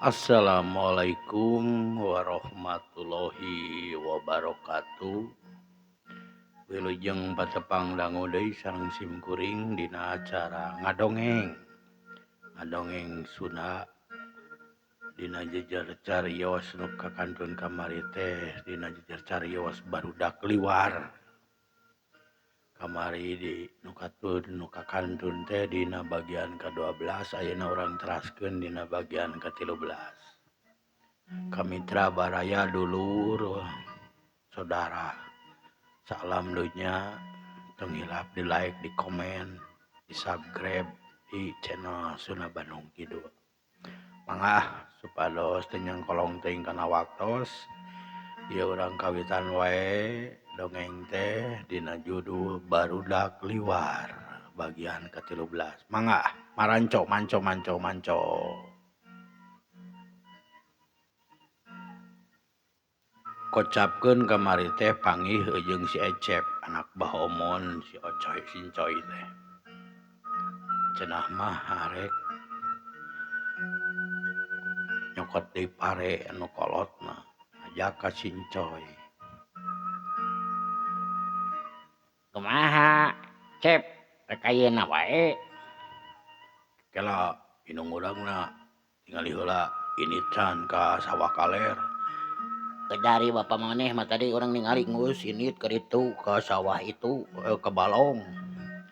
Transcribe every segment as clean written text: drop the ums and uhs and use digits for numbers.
Assalamualaikum warahmatullahi wabarakatuh. Wilujeng patepang dangu deui sareng sim kuring dina acara ngadongeng. Ngadongeng Sunda dina jejer carios nu kakantun kamari teh dina jejer carios barudak liwar. Kamari di nu katun nu kakantun teh dina bagian ka-12 ayeuna urang teraskeun dina bagian ka-13. Kamitra baraya dulur saudara, salam dunya, tong hilap di like, di komen, di subscribe di channel Sunda Bandung Kidul. Mangga supados teu nyangkolong teuing kana waktos, ieu urang kawitan wae dongeng teh dina judul Barudak Liwar bagian ka-13. Mangga maranco manco manco manco. Kocapkeun kamari teh panggih jeung si Ecep anak Bah Omon si Ocoy Sincoy teh. Cenah mah arek nyokot deui pare anu kolotna ajak ka Sincoy. Kumaha Cep rek ayeuna wae? Kela indung urangna tingali heula ini can ka sawah kaler. Dari bapak maneh mah tadi urang ningali geus indit ka ditu ka sawah itu ka balong.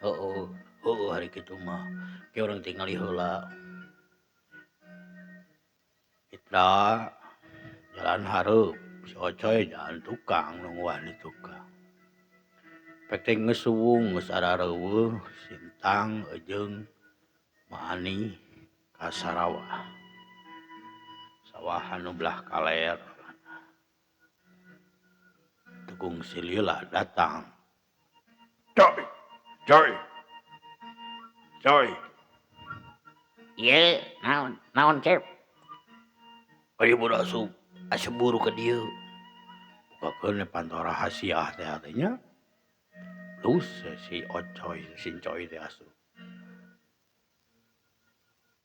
Heueuh, heueuh hari kitu mah. Ke urang tingali heula. Mitra jalan hareup si Ocoy jalan tukang nungguan di tukang. Pek teh geus suwung geus arareuweuh Sintang jeung Maani ka sarawah. Sawah anu belah kaler. Tukung silila datang. Coy, coy, coy. Ieu naon, naon Cep? Ayo budak asup, asup buru ka dieu. Bukakeun panto rahasia teh artinya. Terus si Ocoy, si Coy teh asup.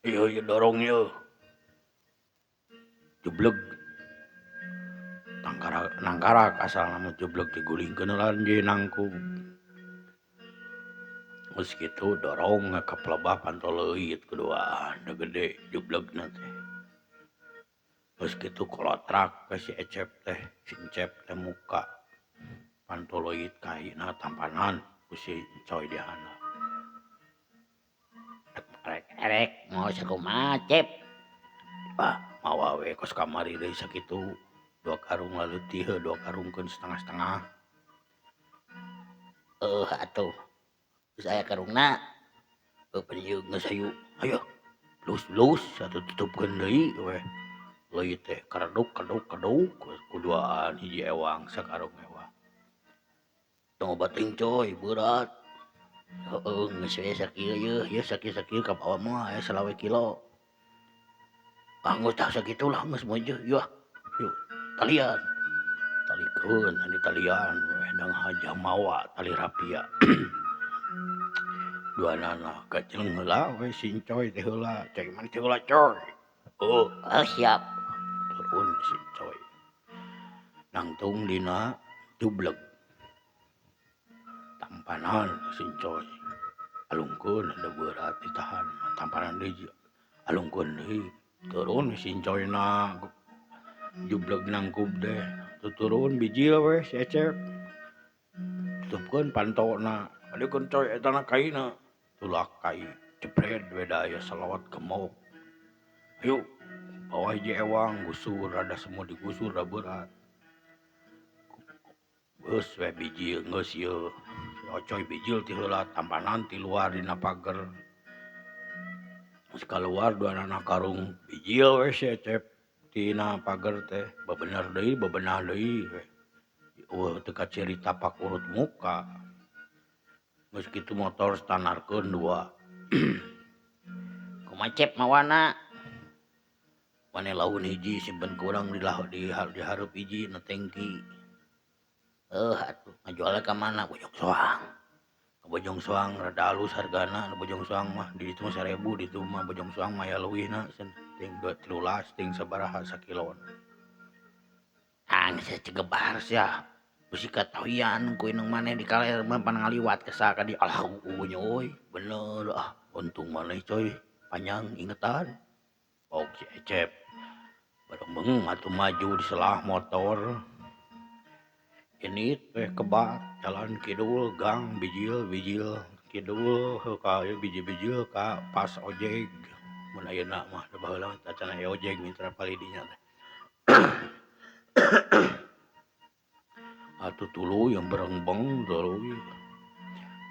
Ieu ieu dorong ieu. Jubleg. Tangkarak nangkarak asal namun jubleg digulingkeun heula jeung nangkub. Geus kitu dorong ka pelebah panto leuit kuduaan da gede jublegna teh. Geus kitu kolotrak ka si Ecep teh, si Encep teh muka panto leuit kaina tampanan ku si Coy di handap. Rek mau sakumaha Cep? Ah, mawa we kos kamari deui sakitu. Dua karung laleuti heuh, dua karung keun setengah-setengah. Heuh atuh. Geus aya karungna. Heuh ieu geus hayu. Hayu. Lus-lus atuh tutupkeun deui we. Leuit teh kareduk keduk keduk kuduaan hiji ewang sakarung ewang. Tong bating coy berat. Heueuh geus we sakieu yeuh, yeuh sakieu-sakieu ka bawah mah aya 25 kilo. Ah geus tah sakitu lah geus moal yeuh. Yuk talian. Talikeun di talian we dang hajah mawa tali rapia. Dua nana kaceleng heula we si Coy teh heula. Coy maneh teh heula coy. Oh, oh siap. Turun si Coy. Nangtung dina jubleg. Tampanan si Coy. Alungkeun da berat ditahan. Tampanan deui alungkeun deui. Turun si Coy na jubleg nangkub deh. Turun bijil we si Ecep. Tutupkeun pantona. Adikeun coy eta na kaina. Tulak kai jebred we da aya salawat gemok. Ayo bawa hiji ewang gusur rada semua digusur da berat. Geus we bijil geus ieu. Si Ocoy bijil ti heula tampanan ti luar dina pager. Geus kaluar duanana karung bijil we si Ecep tina pager teh bebener deui bebenah deui we. Eueuh teu kaciri tapak urut muka. Geus kitu motor standarkeun dua. Kumaha Cep mawana? Mane laun hiji simpen ku urang di hareup hiji na tangki. Heuh atuh ngajualna ka mana? Bojong Soang. Ka Bojong Soang rada alus hargana Bojong Soang mah di ditu mah 1000 di ditu mah Bojong Soang mah aya leuwihna cenah. ting 13 ting sabaraha sakilona. Ah geus Cigebar sia. Bisi katoyan ku indung maneh di kaler mah pan ngaliwat ka ka dieu. Alah heueuh nya euy, bener ah untung maneh coy panjang ingetan. Pok si Ecep. Bareng atuh maju di selah motor. Ini teh kebat jalan kidul gang bijil-bijil kidul heuh ka biji-bijil ka pas ojek. Mun ayeuna mah da baheula acan aya ojek mitra palih dinya teh. Atuh tuluy yang berengbeng tuluy.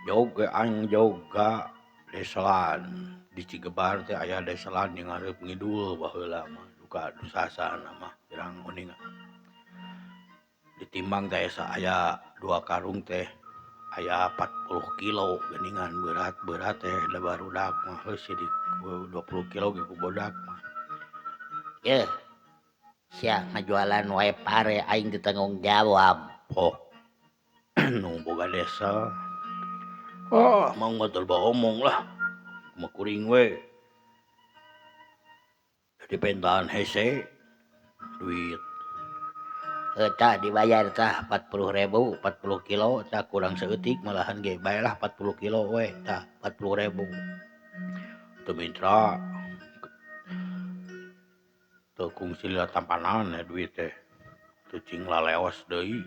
Jog ge aing jog ka deselan di Cigebar teh aya deselan yang ngareup ngidul baheula mah duka dusasana mah pirang uninga. Ditimbang teh aya 2 karung teh aya 40 kilo geuningan berat-berat teh da barudak mah heuh sidik 20 kilo ge ku bodak mah. Yeuh. Sia ngajualan wae pare aing teu tanggung jawab. Pok nu boga desa. Oh, mau teu omong lah. Mah kuring we. Jadi pentaan hese duit. Tah dibayar tah 40.000 40 kilo tah kurang saeutik malahan ge bae lah 40 kilo we tah 40.000. Teu mitra teu kungsi tampanan ya duit teh. Teu cing laleos deui.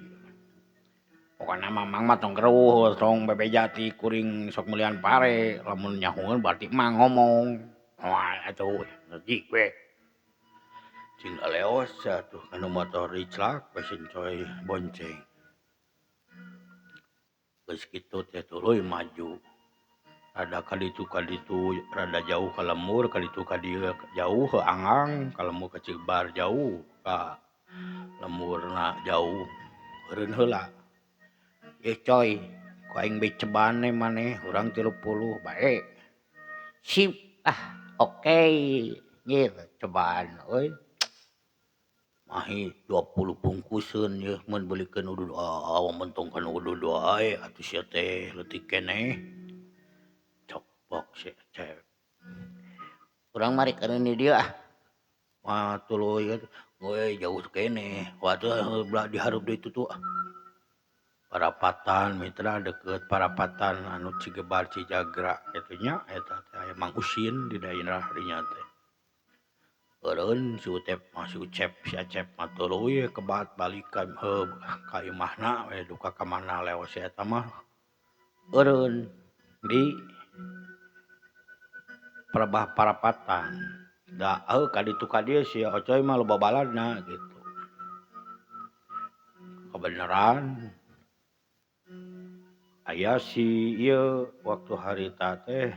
Pokona mah mang mah tong geruh tong bebeja ti kuring sok meulian pare lamun nyahoeun berarti mang ngomong. Wah atuh leutik we. Cing laleos atuh kana motor diclak we si coy bonceng. Geus kitu teh tuluy maju. Rada kaditu kaditu rada jauh ka lembur kaditu ka dieu jauh heuh anggang ka lembur ka Cigebar jauh ka lemburna jauh eureun heula. Eh coy, ku aing beceban maneh urang 30 bae. Sip ah oke nyir cobaan euy. Mahi 20 bungkuseun yeuh mun beulikeun udud ah mentong kana udud wae atuh sia teh leutik keneh. Cok pok si Ecep. Urang mah rek di dieu ah. Mah tuluy we jauh keneh. Wah belah dihareup deui itu tuh. Parapatan mitra deket parapatan anu Cigebar Cijagra kitu nya eta teh aya Mang Usin di daerah dinya teh. Eureun si Utep mah si Ucep si Acep mah tuluy kebat balik ka heuh ka imahna we duka ka mana leos si eta mah. Eureun di perebah parapatan. Da heuh ka ditu ka dieu si Ocoy mah loba baladna gitu. Kebenaran aya si ieu waktu harita teh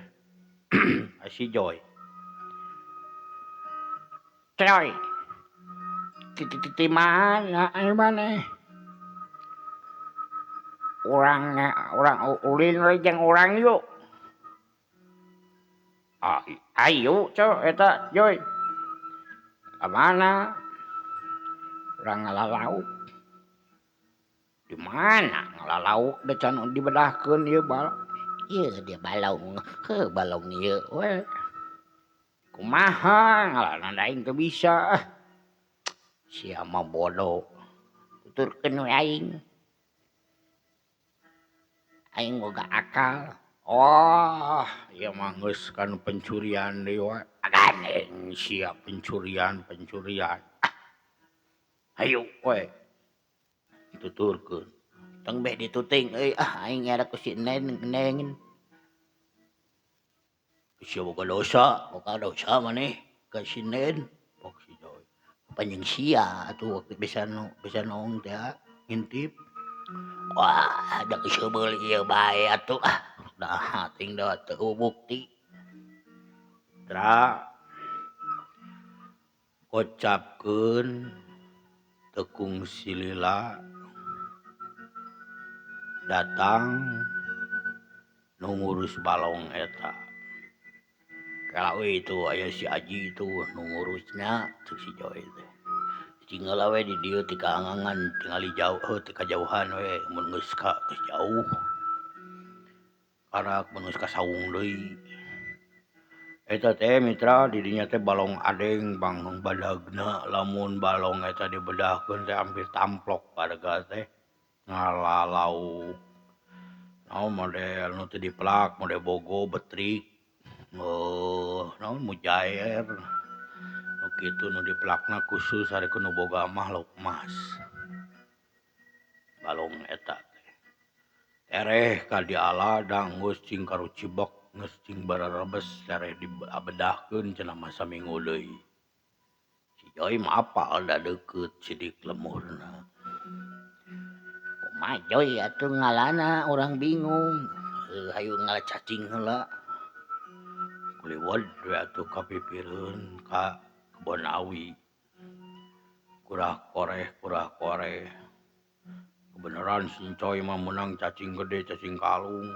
si Joy. Coy. Ti mana ai maneh? Urang ulin we jeung urang yuk. Ayo coy eta Joy. Ka mana? Urang ngalalauk. Di mana ngalalauk da can dibedahkeun ieu bal. Ieu dia balong, heuh balong ieu we. Kumaha ngaranna aing teu bisa. Sia mah bodoh. Tuturkeun we aing. Aing boga akal. Oh, ieu mah geus kana pencurian deui we. Gandeng sia pencurian. Ah. Hayu we. Tuturkeun. Tong beh dituting euy ah aing era ku si Neng. Sia boga dosa maneh ka si Nen. Pok si Joy. Panjang sia atuh bisa noong teh ngintip. Wah, da geus meuli ieu bae atuh ah. Nah, ting da teu bukti. Tra kocapkeun tekung silila datang nu ngurus balong eta. Kala we itu aya si Aji itu nu ngurusna cek si Joy teh. Cing heula we di dieu ti kaangangan tingali jauh heuh ti kajauhan we mun geus ka geus jauh. Karak mun geus ka saung deui. Eta teh mitra di dinya teh balong adeng bang badagna lamun balong eta dibedahkeun teh hampir tamplok warga teh ngala lauk. Naon model nu teu dipelak, model bogo betrik. Naon mujair. Nu kitu nu dipelakna khusus ari ku nu boga mah lauk emas. Balong eta teh. Tereh ka diala dang geus cing karucibek geus cing bararebes tereh dibedahkeun cenah mah saminggu deui. Si Joy mah apal da deukeut sidik lemurna. Kumaha Joy atuh ngalana urang bingung. Heuh hayu ngala cacing heula. Kuliwod we atuh kapipireun ka kebon awi. Kurah koreh kurah koreh. Kebeneran si Coy mah meunang cacing gede cacing kalung.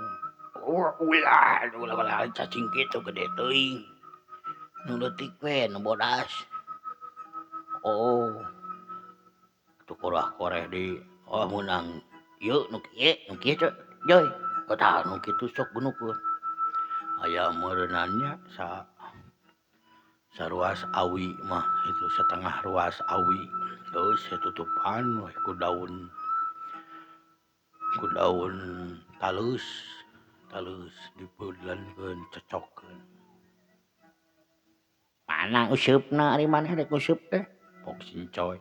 Ulah ulah cacing kitu gede teuing. Nu leutik we nu bodas. Oh. Tuh kurah koreh di oh meunang ieu nu kieu teh Joy. Tah nu kitu sok bunukeun. Aya meureunannya sa saruas awi mah itu setengah ruas awi. Geus tutupan we ku daun talus. Talus dipeudlankeun cocokkeun. Mana useupna ari maneh rek useup teh? Pok si Coy.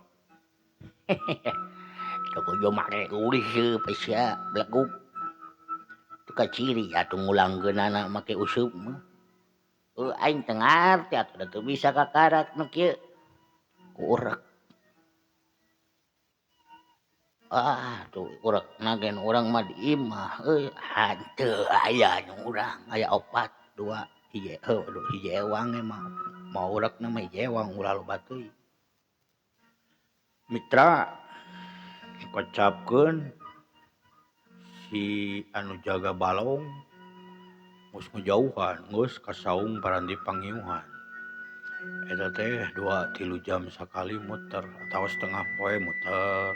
Teu kudu make useup sia belegug. Teu kaciri atuh ngulangkeunana make useup mah. Heuh aing teu ngarti atuh da teu bisa kakarak nu kieu. Ku urek. Ah tuh urekna ge nu urang mah di imah euy hanteu aya nu urang aya opat dua hiji heuh hiji ewang ge mah mau urekna mah hiji ewang ulah loba teuing. Mitra kocapkeun si anu jaga balong geus ngajauhan geus ka saung paranti pangiuhan. Eta teh 2-3 jam sakali muter atawa setengah poe muter.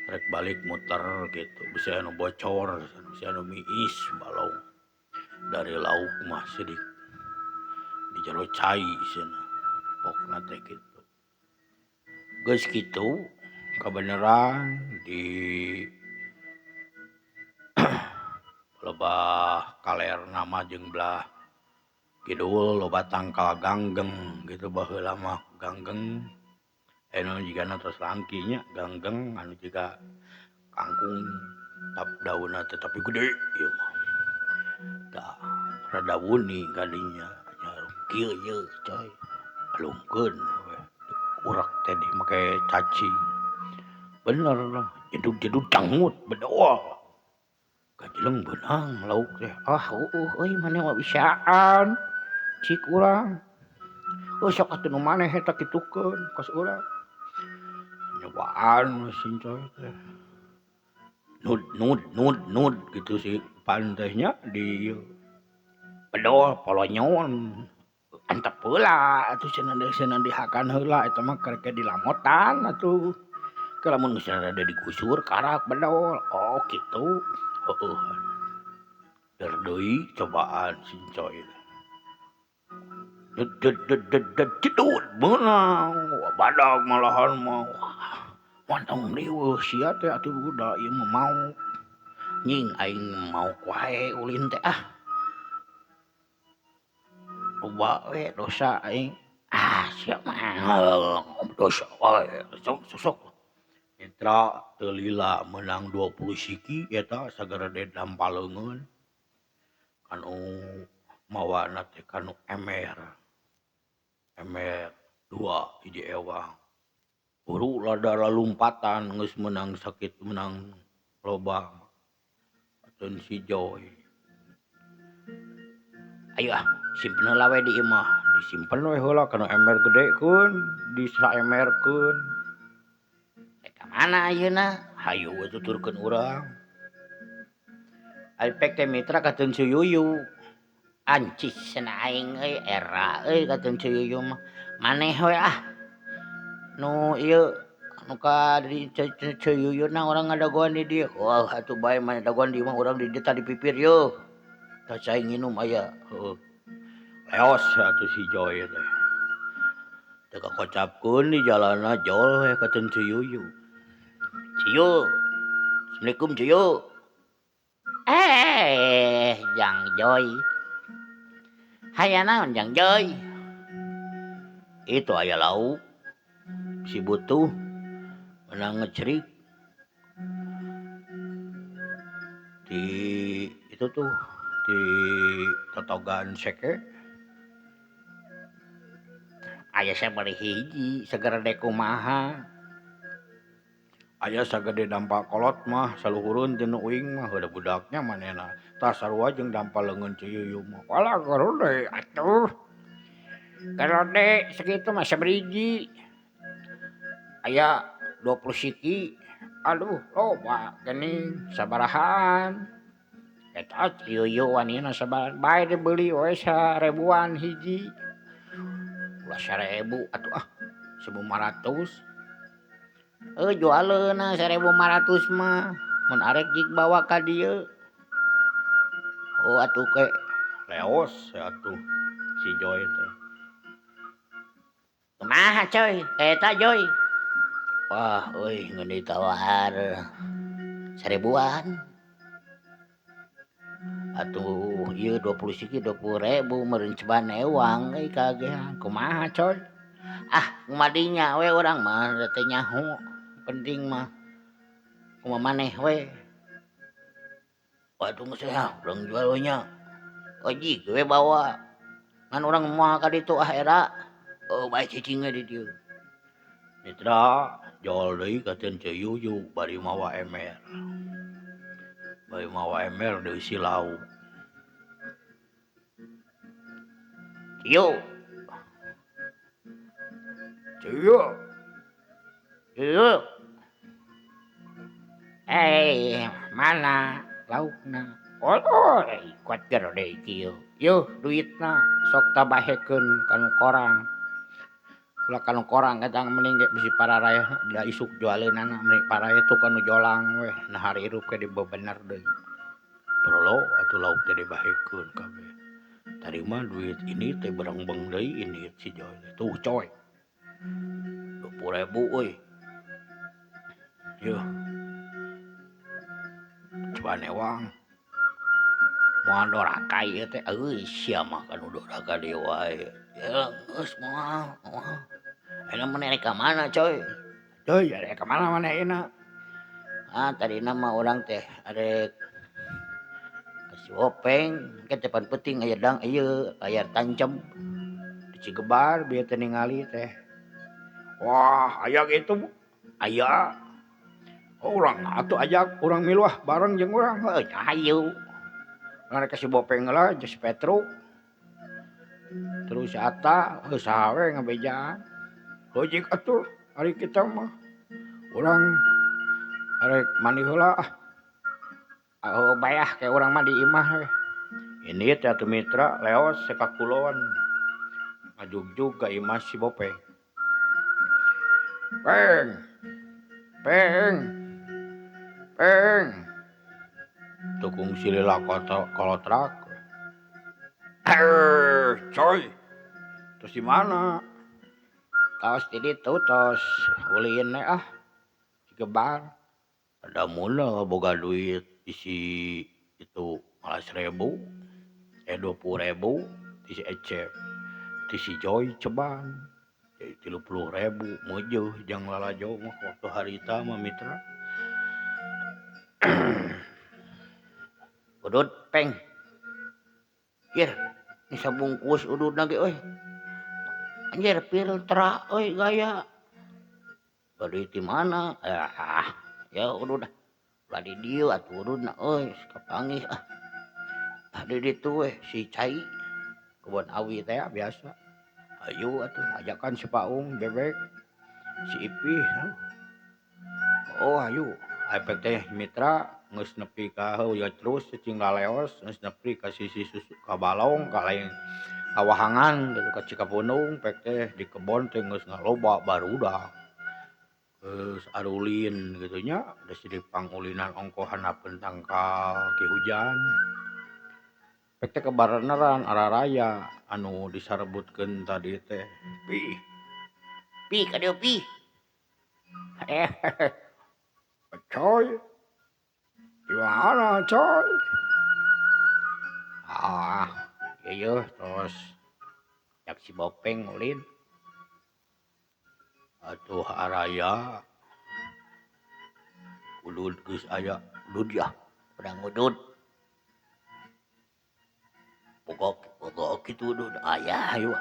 Rek balik muter gitu bisa anu bocor bisa anu miis balong dari lauk mah sidik di jero cai cenah pokna teh kitu. Geus kitu kabeneran di lebah kalerna mah jeung belah kidul loba tangkal ganggeng gitu baheula mah ganggeng. Anu jigana tos langki nya ganggeng anu jiga kangkung tap daunna teh tapi gede ieu mah. Tah rada wuni kadinya nya kieu ye coy. Alungkeun we urek teh make cacing. Bener lah jedug-jedug cangut bedoa. Kajeleng beunang lauk teh. Ah heueuh euy maneh mah bisaan. Cik urang. Heuh sok atuh nu maneh eta kitukeun kos urang. Nyobaan si Coy teh. Nud nud nud nud gitu si pantehnya di bedol polonyon. Antep heula atuh cenah cenah dihakan heula eta mah kerek dilamotan atuh. Ke lamun geus rada digusur karak bedol. Oh kitu. Heueuh. Der deui cobaan si Coy. Ded ded ded ded ded jedud beunang badag malahan mah. Mantong riweuh sia teh atuh da ieu mah maok. Nying aing maok wae ulin teh ah. Loba we dosa aing. Ah sia mah dosa wae sok sok. Mitra teu lila meunang 20 siki eta sagarede dampaleungeun. Kanu mawana teh kanu emer. Emer 2 hiji ewang. Buru lada lalumpatan geus meunang sakit meunang loba. Ateun si Joy. Ayo ah, simpen heula we di imah. Disimpen we heula kana ember gede keun, disaemerkeun. Rek ka mana ayeuna? Hayu we tuturkeun urang. Ari pek teh mitra kateun si Yuyu. Ancis cenah aing euy era euy kateun si Yuyu mah. Maneh we ah. Nu ieu nu ka di Cuyuyuna urang ngadagoan di dieu. Wah atuh bae maneh dagoan di imah urang di dieu tadi pipir yeuh. Tah cai nginum aya heueuh. Eos atuh si Joy teh. Teu kakocapkeun di jalanna jol we ka Teu Ciyuyu. Ciyu. Assalamualaikum Ciyu. Jang Joy. Hayang naon Jang Joy? Itu aya lauk. Si butuh menang ngecerik. Di itu tuh di totogan seke. Aya sabari hiji segera dek kumaha. Aya sagede dampak kolot mah saluhureun teu nu uing mah heueuh budaknya manehna. Tah sarua jeung dampak leungeun Ciyuyu mah. Walah garode atuh. Garode sakitu mah sabriji. Aya 20 siki. Aduh loba geuning sabarahaan. Eta Ciyuyu wanina sabaraha bae dibeli we 1000-an hiji. Ulah 1000 atuh ah 1500. Jualeunna 1500 mah mun arek jik bawa ka dieu. Oh atuh ke leos atuh si Joy teh. Kumaha coy? Eta Joy. Wah euy ngeun ditawar 1000-an. Atuh ieu 20 siki 20.000 meureun ceban ewang euy kagehan. Kumaha coy? Ah madinya we urang mah teu nyaho. Penting mah kumaha maneh we. Waduh geus ah urang jual we nya. Ojig we bawa. Ngan urang moal ka ditu ah era. Oh bae cicing we di dieu. Mitra jol deui ka Teu Ciyuyu bari mawa ember. Bari mawa ember dieusi lauk. Ciyu. Ciyu. Ciyu. Mana laukna? Oh, kuat gede kieu. Yuh, duitna sok tabahekeun kanu korang. Ulah kanu korang eta mending ge bisi pararaya da isuk jualeunana mending paraya tuh kanu jolang weh. Nah hari hirup ge dibebener deui. Perlo atuh lauk teh dibahekeun kabeh. Tarima duit ini teh berengbeng deui ini si Joy. Tuh coy. 20.000 euy. Yuh. Coba newang. Moal doraka ieu teh euy sia mah kanu doraka deui wae. Ya geus moal, moal. Ayeuna maneh rek ka mana coy? Coy, rek ka mana maneh ayeuna? Ah tadina mah urang teh arek ka si Openg, ke teh pan penting aya dang ieu layar tancep. Di Cigebar bieu teh ningali teh. Wah, aya kitu. Aya. Oh, urang atuh ajak urang milu ah bareng jeung urang. Heuh, hayu. Urang rek ka si Bopeng heula jeung si Petruk. Terus si Ata heuh saha we ngabejaan. Heuh jik atuh ari kita mah. Urang arek mandi heula ah. Oh bae ah ke urang mah di imah we. Ini teh atuh mitra leos ka kulon. Ngajugjug ka imah si Bopeng. Peng. Peng. Peng. Tukung silila kolotrak. Coy. Terus di mana? Tos di ditu tos ulin ah. Cigebar. Ada mula boga duit isi itu 15.000. 20.000 ti si Ecep. Ti si Joy ceban. Jadi 30.000 meujeun jang lalajo mah waktu harita mah mitra. Udud peng. Ieu ni sabungkus ududna ge euy. Anjir filtra euy gaya. Bari di mana? Ah, ya udud. Ulah di dieu atuh ududna euy, kapanggih ah. Ah di ditu we si cai kebon awi teh biasa. Ayo atuh ajakan si Paung bebek si Ipih. Oh ayo efek teh mitra geus nepi ka heuh ya terus cing laleos geus nepi ka sisi susu ka balong ka lain kawahangan gitu ka Cikapundung pek teh di kebon teh geus ngaloba barudak. Geus arulin gitu nya geus dipangulinan ongkoh handapeun tangkal ki hujan. Pek teh kebareneran araraya anu disarebutkeun tadi teh pi pi ka dieu pi. Coy. Di mana coy? Ah, ieu tos yak si Bopeng ulin. Atuh araya udud geus aya udud ya, urang udud. Pokok pokok kitu udud aya hayu.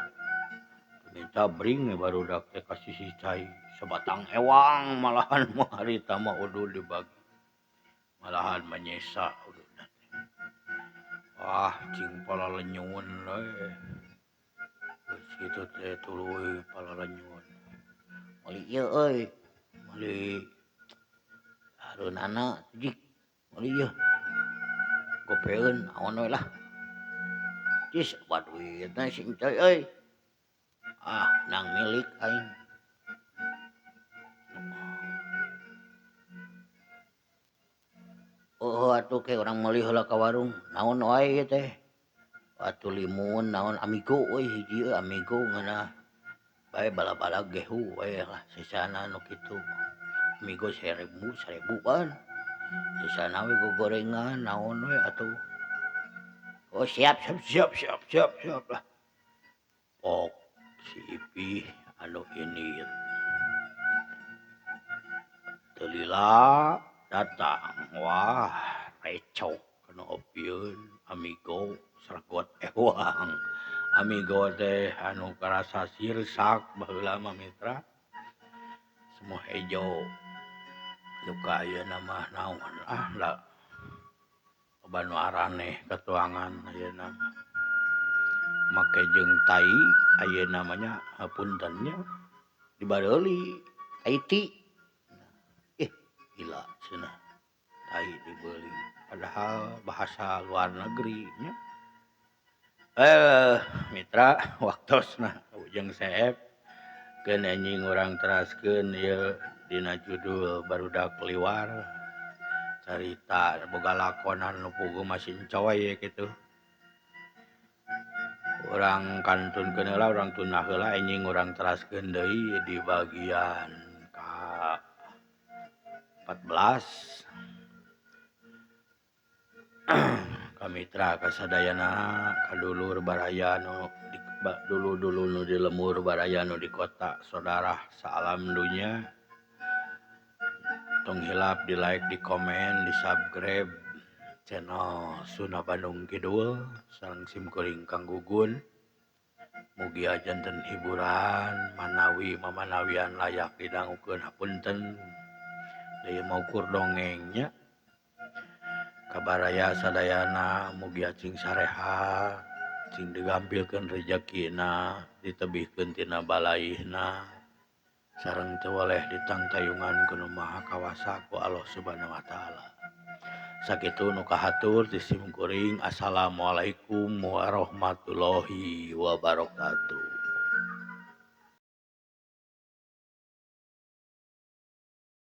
Minta bring barudak teh ka sisi cai sabatang ewang malahan mah harita mah udud dibagi. Malahan menyesa udud teh. Wah, cing palalenyun we. Geus kitu teh tuluy palalenyun. Meuli ieu euy, meuli hareunana jik meuli ieu. Gopeun naon we lah. Cis baduitna si Encoy euy. Ah, nang milik aing. Oh, atuh ke urang meuli heula ka warung. Naon wae ieu teh? Atuh limun naon amigo euy hiji euy amigo ngeunah. Bae bala-bala gehu we lah sisana nu kitu. Amigo 1000 1000-an. Sisana we gogorengan naon we atuh. Oh siap siap siap siap siap siap lah. Pok si Ipih anu ini teu lila datang. Wah, recok kana opieun amigo seragot ewang. Amigo teh anu karasa sirsak baheula mah mitra. Semua hejo. Duka ayeuna mah naon ah da loba nu araneh katuangan ayeuna mah. Make jeung tai ayeuna mah nya hapunten nya dibareuli tai ti. Ih, gila cenah tai dibeuli padahal bahasa luar negeri nya. Mitra waktosna ujang seep keun anjing urang teraskeun ieu dina judul Barudak Liwar carita boga lakonan nu puguh masih coy kitu. Urang kantunkeun heula urang tunah heula anjing urang teraskeun deui di bagian ka 14. Kamitra kasadayana kadulur baraya nu dulu-dulu nu di lemur baraya nu di kota saudara saalam dunya. Tong hilap di like, di komen, di subscribe channel Sunda Bandung Kidul sareng sim kuring Kang Gugun. Mugia janten hiburan manawi mamanawian layak didangukeun hapunten. Deui maukur dongengnya. Kabaraya sadayana mugia cing sarehat, cing digampilkeun rejekina, ditebihkeun tina balaihna, sareng teu weleh ditangtayungan ku Nu Maha Kawasa ku Allah Subhanahu wa taala. Sakitu nu kahatur ti sim kuring. Assalamualaikum warahmatullahi wabarakatuh.